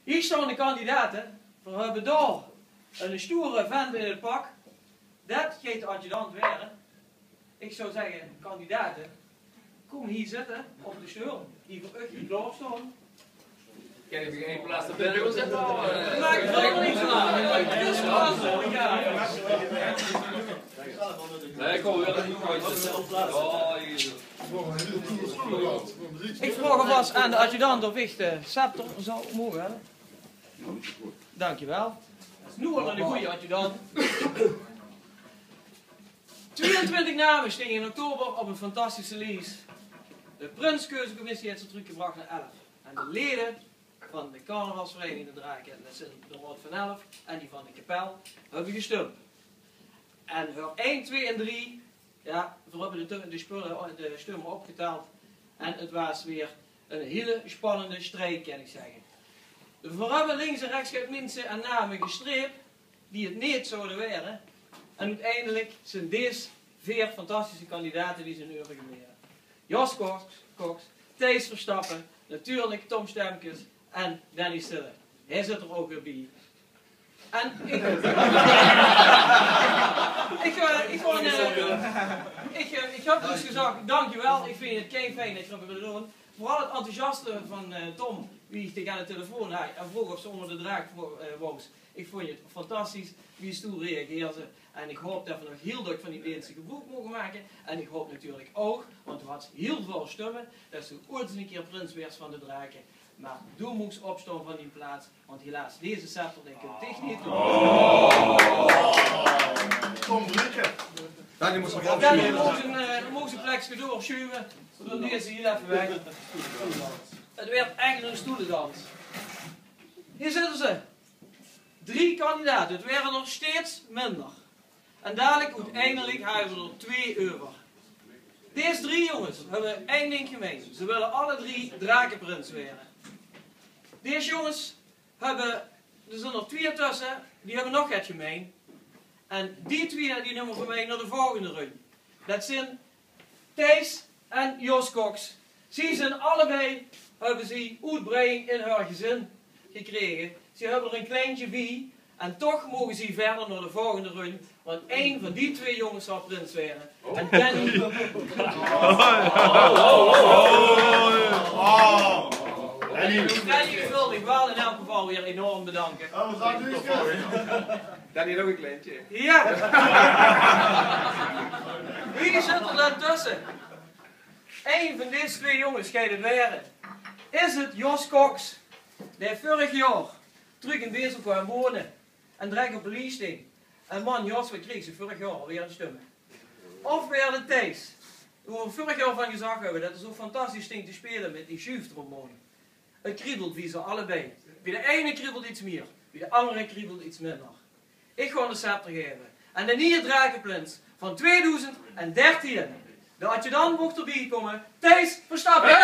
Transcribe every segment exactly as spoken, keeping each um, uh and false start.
Hie staon de kandidate. Veer höbbe dao eine stoere vent in 't pak. Det geit de adjudant waere. Ich zou zègke, kandidate, kóm hie zitte op de stool die veur uch hie klaor staon. Kin ich ein plaats erbij zetten? Maak uch verder neet zörg. Nae, ich kóm weer ein. Ich vraog alvas aan de adjudant of ich de scepter zou moge höbbe. Dankjewel. Det is noe al eine gooje adjudant. Twieëntwintig name stinge in oktober op ein fantastische lies. De prinskeuzekommissie haet ze trökgebrach nao elf. En de leje van de carnavalsvereniging De Drake, det zeen de Raod van Elf en die van de kapel, höbbe gestump. En veur ein, twieë en drie, jao, veer höbbe de, de spulle, de stumme opgeteld. En 't waas weer ein hiel spannende strijd, kin ich zègke. Veer höbbe links en rechts get minse en name gestreep die 't neet zouwe waere. En oeteindelik zeen dees veer fantastische kandidate die zeen euvergebleve. Jos Koks, Koks, Thijs Verstappen, natuurlik Tom Stemkes en Danny Stille. Hae zit d'r ouch weer bie. En ich, ich, eh, ich wou, eh, ich, eh, ich höb dus gezag: dankjewel, ich vinj 't kei fijn det geer 't wille doon. Veural 't enthousiasme van, eh, Tom, wie ich dich aan de telefoon haaj en vroog of se ónger de draak wo-, eh, wous. Ich vónj 't fantastisch wie se toen reageerde. En ich haop det veer nog hiel dök van die deenste gebroek moge make. En ich haop natuurlik ouch, want doe hads hiel väöl stumme, det se oeats ins eine kier prins waers van de Drake. Mer doe mós opstaon van dien plaats, want helaas, deze scepter, dae kint dich neet doon. Tom Brugge. Daan mós se, eh, daan mós se e plekske doorsjuve. Veer doon deze hie effe weg. 't Weurt ech eine stoelendans. Hie zitte ze. Drie kandidate. 't Waere d'r steeds minder. En dalik oeteindelik hawwe veer d'r twee euver. Dees drie jónges höbbe ein dink gemein. Ze wille alle drie drakeprins waere. Dees jónges höbbe, d'r zeen d'r twee tösse, die höbbe nog get gemein. En die twee, die numme veer mei nao de volgende runj. Det zeen Thijs en Jos Koks. Zie zeen allebei, höbbe zie oetbreiding in häör gezin gekrege. Zie höbbe d'r ein kleintje bie. En toch moge zie wiejer nao de volgende runj. Want ein van die twee jónges zal prins waere. En Danny, Danny, ich wil dich waal in eder geval weer enorm bedanke. Danny, nog ein kleintje. Jao. Wie zit d'r daan tösse? Ein van dees twee jónges geit 't waere. Is 't Jos Koks, dae vörig jaor trök in Beesel kwaam wone en drek op de lies sting? En man Jos, waat kreegs se vörig jaor alweer aan stumme? Of waert 't Thijs, wo veer vörig jaor van gezag höbbe det 'r zo fantastisch sting te speule mit die sjuuftrombone? 't Kriebelt bie ze allebei. Bie de eine kriebelt get mieër, bie de angere kriebelt 't get minder. Ich gaon de scepter gaeve aan de nieje drakeprins van tweedoezend dertien. De adjudant moch d'rbie kómme, Thijs Verstappen.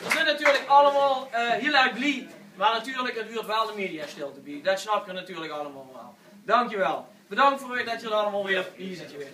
Veer zeen natuurlik allemaol, eh, hiel erg blie, mer natuurlik, 't huurt waal de mediastilte bie. Det snap geer natuurlik allemaol waal. Dankjewel. Bedank veur det geer allemaol weer hie zeet gewaes.